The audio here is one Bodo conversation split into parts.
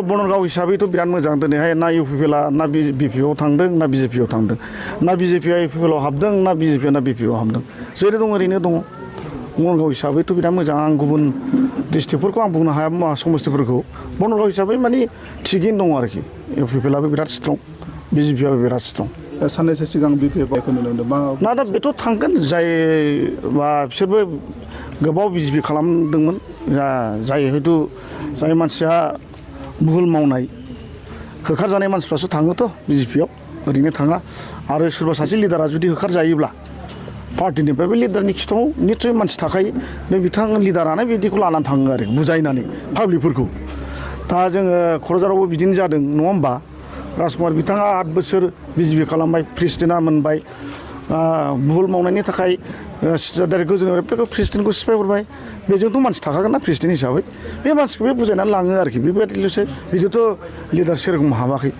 बनरगाव हिसाबैथ' बिराद मोजां दिनैहाय ना इउपिपिएलआ ना बिपिएफआव थांदों ना बिजेपिआव थांदों ना बिजेपिआ इउपिपिएलआव हाबदों ना बिजेपिआ ना बिपिएफआव हाबदों जेरै दं ओरैनो दङ बनरगाव हिसाबैथ' बिराद मोजां आं गुबुन डिस्ट्रिक्टफोरखौ आं बुंनो हाया समस्थिफोरखौ बनरगाव हिसाबै माने थिगैनो दङ आरोखि इउपिपिएलआबो बिराद स्ट्रं बिजेपिआबो बिराद स्ट्रं साननैसो सिगां बिपिएफखौ नुनो मोनदों ना दा बेथ' थांगोन जाय बा बिसोरबो गोबाव बिजेपि खालामदोंमोन जाय हयथ' जाय मानसिया भुल मावनाय होखारजानाय मानसिफ्रासो थाङोथ' बिजेपिआव ओरैनो थाङा आरो सोरबा सासे लिडारा जुदि होखारजायोब्ला पार्टिनिफ्राय बे लिडारनि खिथाव निस्सय मानसि थाखायो बे बिथां लिडारानो बिदिखौ लानानै थाङो आरो बुजायनानै पाब्लिकफोरखौ दा जोङो क'क्राझारावबो बिदिनो जादों नङा होमबा राजकुमार बिथाङा 8 बोसोर बिजेपि खालामबाय प्रेसिडेन्टआ मोनबाय भुल मावनायनि थाखाय डाइरेक्ट गोजौनिफ्राय प्रेसिडेन्टखौ सिफायहरबाय बेजोंथ' मानसि थाखागोन ना प्रेसिडेन्ट हिसाबै बे मानसिखौ बे बुजायनानै लाङो आरोखि बेबायदिल'सो बिदिथ' लिडार सेरखम हाबाखै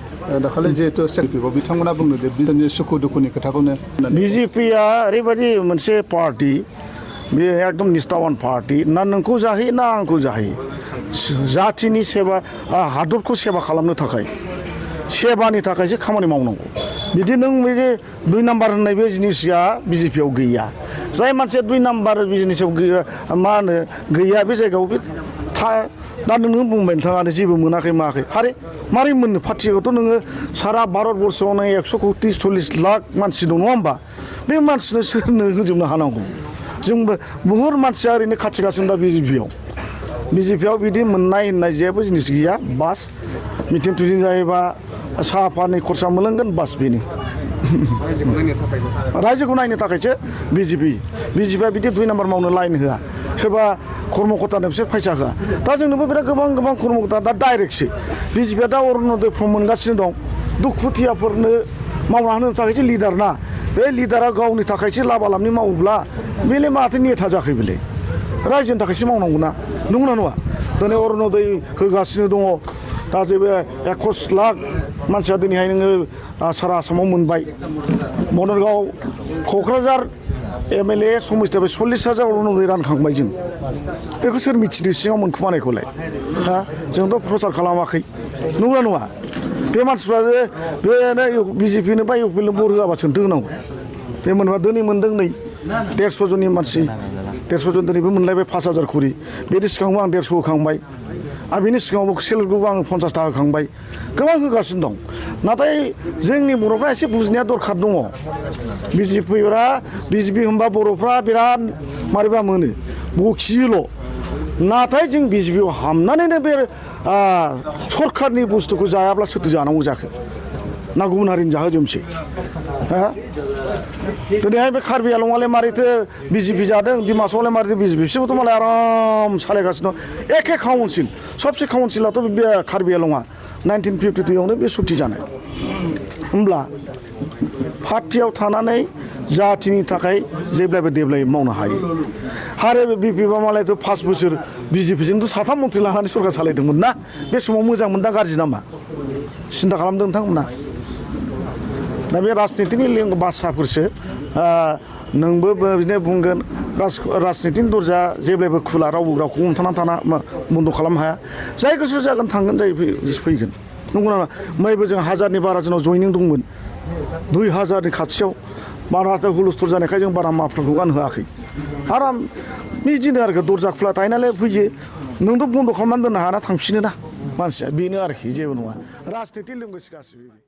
दाखालि जिहेतु सेल्फिआव बिथांमोना बुंनो दे बिसोरनि सुखु दुखुनि खोथाखौनो बिजेपिआ ओरैबायदि मोनसे पार्टि बे एकदम निस्थावान पार्टि ना नोंखौ जाहैयो ना आंखौ जाहैयो जाथिनि सेबा हादरखौ सेबा खालामनो थाखाय सेबानि थाखायसो खामानि मावनांगौ बिदि नों बे 2 नाम्बार होननाय बे जिनिसा बिजेपिआव गैया जाय मानसिया 2 नाम्बार बिजनेसाव गैया मा होनो गैया बे जायगायाव बे दा नोङो बुंबाय नोंथाङानो जेबो मोनाखै मायाखै आरे मारै मोननो पार्टिखौथ' नोङो सारा भारतबर्षआवनो 140 लाख मानसि दं नङा होमबा बे मानसिनो सोरनो होजोबनो हानांगौ जोंबो बुहुत मानसिया ओरैनो खाथिगासिनो दा बिजेपिआव बिदि मोननाय होननाय जेबो जिनिस गैया बास मिटिं थुटिं जायोबा साहा पानि खरसा मोनलोंगोन बास बेनो रायजोखौ नायनो थाखायसो बिजेपिआ बिदि 2 नाम्बार मावनो लाइन होआ सोरबा कर्मकर्तानो बिसोर फैसा होआ दा जोंनोबो बिराद गोबां कर्मकर्ता दा डाइरेक्टसो बिजेपिआ दा अरुण'दय फर्म मोनगासिनो दं दुखुथियाफोरनो मावना होनो थाखायसो लिडार ना बे लिडारा गावनि थाखायसो लाबालाबनि मावोब्ला बेलाय माथो नेता जाखै बेलाय रायजोनि थाखायसो मावनांगौ ना नंगौना नङा दिनै अरुण'दय होगासिनो दङ दा जेबो 21 लाख मानसिया दिनैहाय नोङो सारा आसामाव मोनबाय बनरगाव क'क्राझार MLA समस्थियाव 40,000 अरुण'दय रानखांबाय जों बेखौ सोर मिथिनो सिङाव मोनखुमानायखौलाय हा जोंथ' प्रचार खालामाखै नंगौना नङा बे मानसिफ्रा बेनो बिजेपिनो बा इउपिएलनो भट होआबा सोंथो होनांगौ बे मोनबा दिनै मोनदों नै 150 जननि मानसि 150 जन दिनैबो मोनलायबाय 5,000 खरि बेनि सिगाङावबो आं 150 होखांबाय आरो बेनि सिगाङावबो सेलेरिखौबो आं 50 थाखा होखांबाय गोबां होगासिनो दं नाथाय जोंनि बर'फ्रा एसे बुजिनाया दरखार दङ बिजेपि होनबा बर'फ्रा बिराद मारैबा मोनो बखियोल' नाथाय जों बिजेपिआव हाबनानैनो बे सरकारनि बुस्थुखौ जायाब्ला सोरथो जानांगौ जाखो ना गुबुन हारिनि जाहोजोबसै हा दिनैहाय बे कार्बि आलंआलाय मारैथो बिजेपि जादों डिमासावलाय मारैथो बिजेपि बिसोरबोथ' मालाय आराम सालायगासिनो दं एखे काउन्सिल सबसे काउन्सिलाथ' बे कार्बि आलंआ 1952आवनो बे सुक्ति जानाय होमब्ला पार्टियाव थानानै जाथिनि थाखाय जेब्लाबो देब्लाय मावनो हायो आरो बिपिएफआ मालायथ' 5 बोसोर बिजेपिजोंथ' 7 मन्थ्रि लानानै सरकार सालायदोंमोन ना बे समाव मोजां मोनदा गाज्रि नामा सिन्था खालामदों नोंथांमोना दा बे राजनितिनि बासाफोरसो नोंबो बिदिनो बुंगोन राजनितिनि दरजा जेब्लाबो खुला रावबो रावखौ हमथानानै थाना बन्द' खालामनो हाया जाय गोसो जागोन थांगोन जाय फैगोन नंगौना नङा मैबो जों 1000नि बारा जोंनाव जयनिं दंमोन 2000नि खाथियाव बाराथ' हुलस्थुल जानायखाय जों बारा माफोरखौ गानहोआखै आराम बिदिनो आरोखि दरजा खुला थाहैनानै फैयो नोंथ' बन्द' खालामनानै दोननो हाना थांफिनो ना मानसिया बेनो आरोखि जेबो नङा राजनिति लेंगुवेज गासिबो